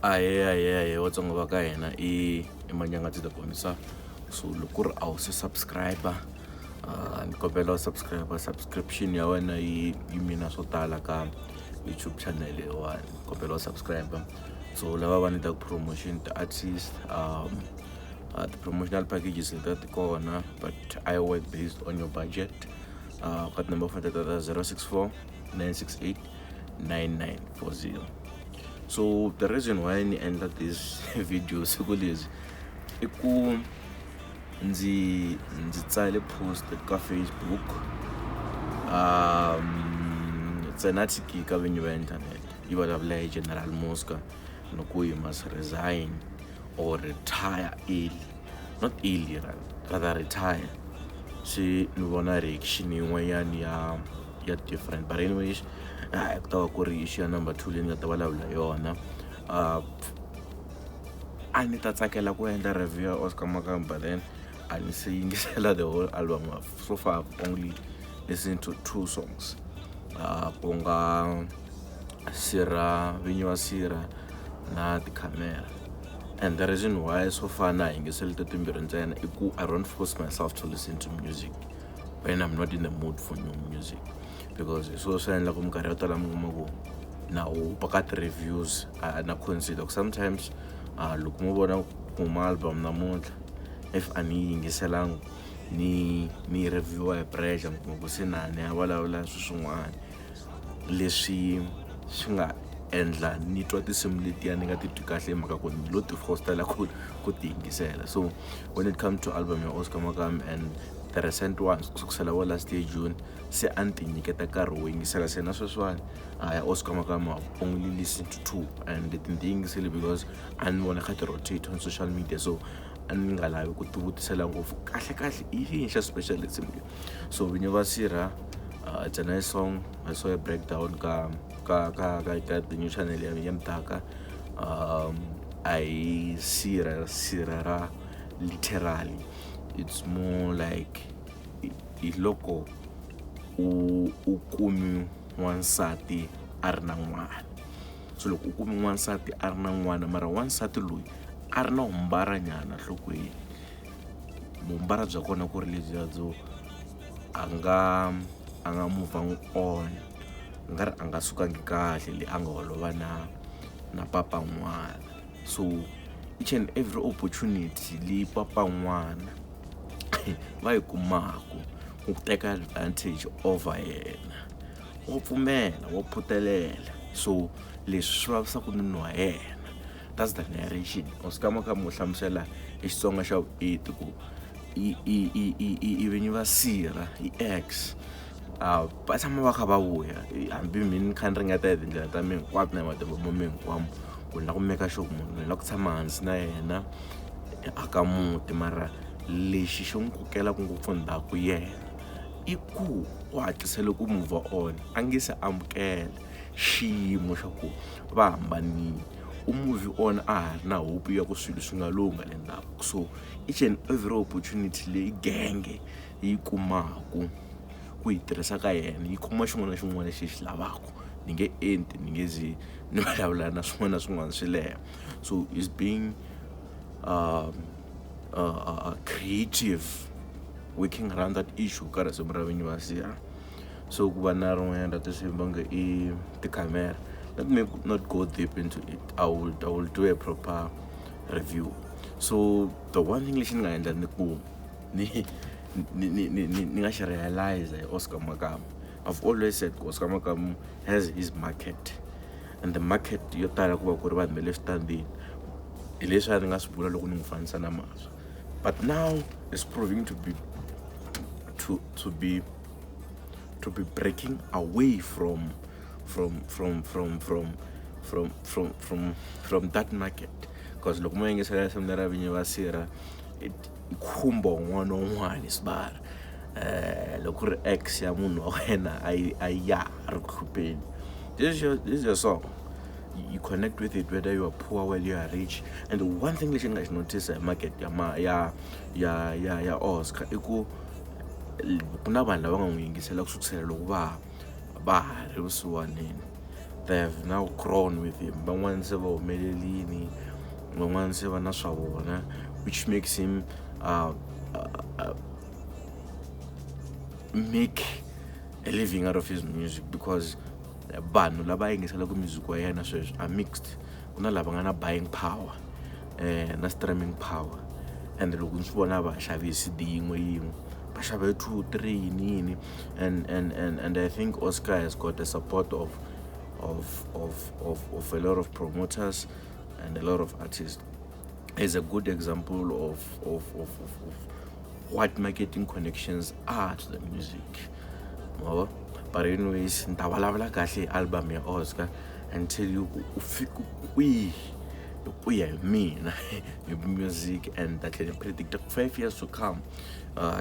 Ahee ahee ahee Vatsonga va ka hina i i Manyangatsi the Komisa. So loko ku ri a wu se subscribe ni kombela u subscribe subscription ya wena yi yi mina swo tala ka YouTube channel leyiwani ni kombela u subscribe. So lava va need-aka promotion ti-artist ti-promotional packages letiya ti kona but I work based on your budget. Ka tinumber phone ta 064 968 9940. So the reason why ni endla this video siku leswi i ku ndzi tsale post ka Facebook it's an article ka vinyi va internet yi vulavula hi General Muzka ni ku he must resign or retire early, not early, rather retire. Se ni vona reaction yin'wanyani ya different, but anyways ku ta va ku ri issue ya number 2 leyi ni nga ta vulavula hi yona. A ni ta tsakela ku endla review ya Oscar Makamu, but then a ni se yingisela the whole album. So far I've only listened to 2 songs, ku nga Sirha, Vinyi wa Sirha na Tikhamera. And the reason why so far na yingiseli to timbirhi ntsena i ku I don't force myself to listen to music when I'm not in the mood for new music, because hi swona swi endlaku minkarhi yo tala mi kuma ku na hupa ka ti-reviews na consider ku sometimes loko mo vona ku huma album namuntlha, if a ni yi yingiselanga ni yi review-a hi pressure, mi kuma ku se na ni ya vulavula swilo swin'wana leswi swi nga endla ni twa tinsimu letiya ni nga titwi kahle hi mhaka ku ni lo ti fostela ku ti yingisela. So when it comes to album ya Oscar Makamu and the recent ones ku sukusela vo last year June, se a ni ti nyiketa nkarhi wo yingisela. Se na sweswiwani ya Oscar Makamu I've only listened to 2, and leti ni ti yingiseli because a ni vona kha ti rotate on social media, so a ni nga lavi ku ti vutisela ngopfu kahle kahle i yini xa special nsimu leyi. So Vinyi va Sirha, it's a nice song. I saw a breakdown ka ka ka ka ka the new channel ya Mdaka. A hi sirha sirha ra literally, it's more like hi loko u kumi wansati a ri na n'wana. So loko u kumi n'wansati a ri na n'wana, mara wansati loyi a ri na humbara nyana nhlokweni, vumbara bya kona ku ri lebyiya byo a nga move-angi on, u nga ri a nga sukangi kahle le a nga holova na papa n'wana. So each and every opportunity leyi papa n'wana va yi kumaku ku teka advantage over yena, wa pfumela, wa phutelela. So leswi swi vavisaka nuna wa yena, that's the narration. Oscar Makamu u hlamusela hi Xitsonga xa vuenti ku i vinyi va sirha i ex va tshama va kha va vuya, hambi mina ni kha ni ringeta hi tindlela ta mina hinkwato na hi matimba ma mina hinkwawo ku ni la ku make sure ku munhu loyi ni la ku tshama hansi na yena aka muti, mara lexi xi n'wi kokelaka ngopfu ndzhaku yena i ku u hatlisele ku move on, a nge se amukela xiyimo xa ku va hambanile. U move on a ha ri na hope ya ku swilo swi nga lungha le ndzhaku. So each and every opportunity leyi genge yi kumaku ku yi tirhisa ka yena, yi kuma xin'wana na xin'wana lexi yi xi lavaka. Ni nge enti, ni nge zi ni vulavula na swin'wana na swin'wana swi leha. So is being creative, working around that issue ka risimu ra Vinyi va Sirha. So ku va na rin'wanyana ra tinsimu va nge i Tikhamera. Let me not go deep into it, I will do a proper review. So the one thing lexi ni nga endla ni ku ni nga xi realize hi Oscar Makamu, I've always said ku Oscar Makamu has his market, and the market yo tala ku va ku ri vanhu va le switandini. Hi leswi a ni nga swi vula loko ni n'wi fanisa na Mazwa, but now it's proving to be breaking away from that market, because loko mo yingisela risimu lera Vinyi va Sirha, it khumba un'wana na un'wana sibari. Loko ku ri ex ya munhu wa wena a ya ha ri ku hlupheni, this is your song. You connect with it whether you are poor, whether you are rich. And the one thing lexi ni nga xi notice hi market ya ma ya ya ya ya Oscar i ku ku na vanhu lava nga n'wi yingisela ku sukusela loko va ha ri vusiwanini. They have now grown with him. Van'wani se va humelelini, van'wani se va na swa vona, which makes him make a living out of his music, because vanhu lava yingiselaka music wa yena sweswi are mixed. Ku na lava nga na buying power na streaming power, and loko ni swi vona va xavi C_D yin'we yin'we, va xava two three yini yini. And I think Oscar has got the support of a lot of promoters and a lot of artists. Is a good example of what marketing connections are to the music. Ma, but anyways, ni ta vulavula kahle hi album ya Oscar and tell you ku u fike kwihi hi ku ya hi mina hi music, and ta tlhela predict 5 years to come,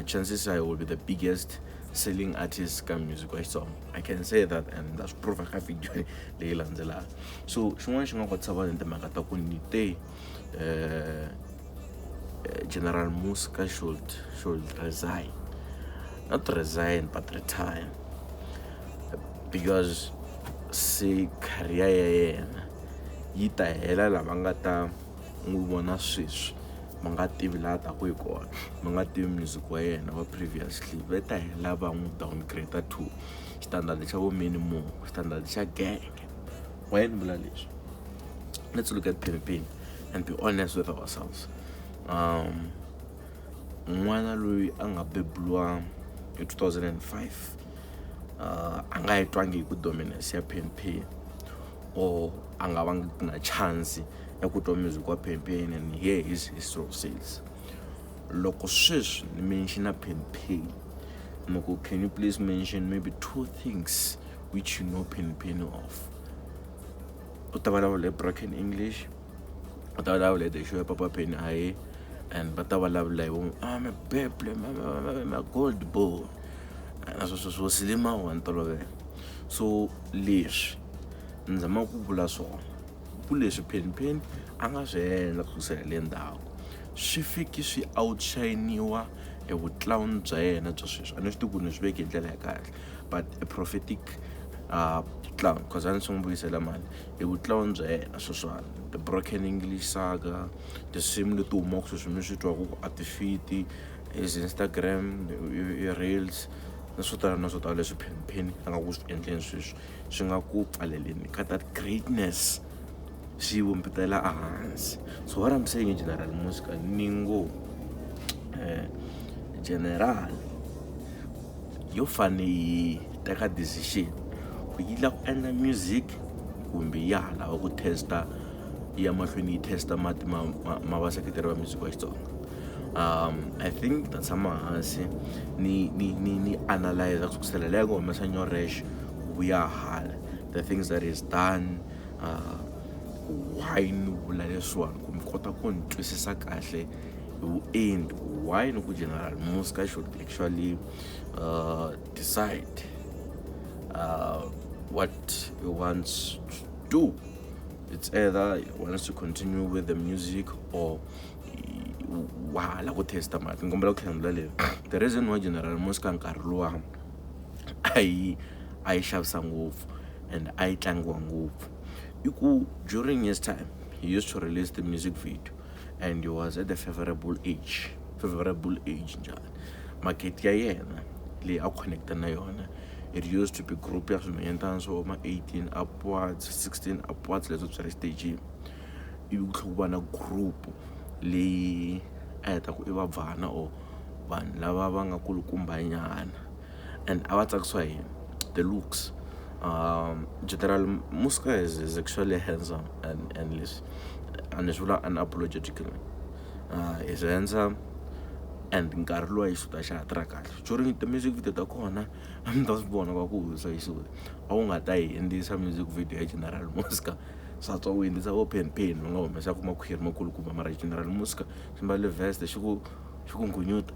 chances are he will be the biggest selling artist ka music wa Xitsonga. I can say that, and that's proof ka video leyi landzelaka. So xin'wana xi nga kotisa vanhu timhaka ta ku ni te General Muska should resign, not resign but retire, because se career ya yena yi ta hela lava nga ta n'wi vona sweswi va nga tivi laha taku hi kona, va nga tivi music wa yena wa previously, va ta hela va n'wi downgrade to xitandadi xa vo minimum, xitandadi xa genge. Why ni vula leswi? Let's look at Penny Penny and be honest with ourselves. N'wana loyi a nga beburiwa hi 2005, a nga yi twangi hi ku dominance ya Penny Penny, or a nga vangi na chance ya ku twa music wa Penny Penny and hear his history of sales. Loko sweswi ni mention Penny Penny, ni ku, "Can you please mention maybe two things which you know Penny Penny of?" U ta vulavula hi broken English, u ta vulavula hi the show ya Papa Penny aye, and va ta vulavula hi vo mabeble, ma gold bone, na sweswo swo silima wa ntolovelo. So leswi ni zama ku vula swona ku leswi Penny Penny a nga swi endla ku kusela le ndzhaku swi fiki swi outshiniwa hi vuclown bya yena bya sweswi. A ni swi tivi ku ni swi veki hi ndlela ya kahle, but a prophetic clown, cause a ni swi n'wi vuyisela mali hi vuclown bya yena sweswiwani, the broken English saga, tinsimu leti humaka sweswi mi swi twaku ku a ti fiti his Instagram i reels na swo tala na swo tala leswi Penny Penny a nga ku swi endleni sweswi swi nga ku pfaleleni ka that greatness, swi vumbetela ehansi. So what I'm saying in General Muska, ni ngo general yo fane yi teka decision ku yi lava ku endla music kumbe ya ha lava ku testa, yi ya mahlweni yi testa mati ma vaseketeri va music wa Xitsonga. I think ta tshama hansi ni analyze ku kusela leyi nga humesa Nyorex ku vuya hala, the things that is done. Why ni vula leswiwani? Ku mi kota ku ni twisisa kahle hi vuenti why ni ku General Muska should actually decide what he wants to do. It's either he wants to continue with the music or wa ha lava ku testa mati. Ni kombela ku tlhela ni vula leswi, the reason why General Muska nkarhi luwa a yi xavisa ngopfu and a yi tlangiwa ngopfu i ku during his time he used to release the music video and he was at the favorable age. Favorable age njhani? Market ya yena leyi a connecta na yona, it used to be group ya swinhwanyetana swo ma 18 upwards, 16 upwards, leswo swi ri xitejini, ivi ku tlhela ku va na group leyi a heta ku i vabvana or vanhu lava va nga kulukumbanyana, and a va tsakisiwa hi the looks. General Muska is actually handsome, and leswi a ni swi vula unapologetically, is handsome, and nkarhi luwa yi xuta xa ha tirha kahle. During the music video ta kona a mi ta swi vona va ku husa yi xuta, a wu nga ta yi hundzisa music video ya General Muska. Swa tswa u hundzisa vo Penny Penny va nga humesaka makhwiri makulukumba, mara General Muska xi mbale vest xi ku ngunyuta,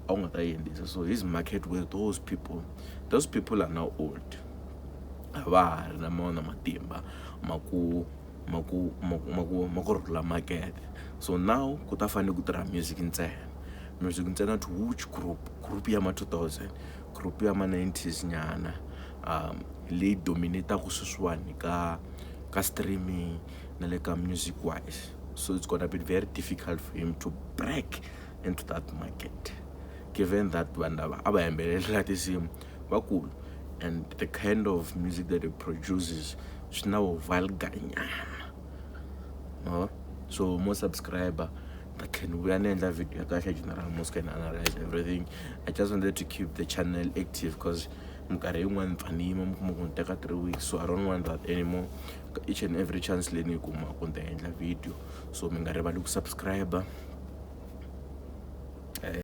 a wu nga ta yi hundzisa. So his market were those people. Those people are now old, a va ha ri na mona matimba ma ku rhula makete. So now ku ta fanele ku tirha music ntsena, music ntsena. To which group? Group ya ma 2000, group ya ma 90s nyana. Leyi dominate-aka sweswiwani ka streaming na le ka music wise. So it's gonna be very difficult for him to break into that market, given that vanhu lava a va yimbelela tinsimu vakulu and the kind of music that he produces swi na vu-vulgar nyana, no? So mo subscriber ta tlhela ni vuya ni endla video ya kahle General Muzka and analyze everything. I just wanted to keep the channel active because minkarhi yin'wani ni pfa ni yima, mi kuma ku ni teka 3 weeks, so I don't want that anymore. Each and every chance leyi ni yi kumaka, ni ta endla video, so mi nga rivali ku subscribe.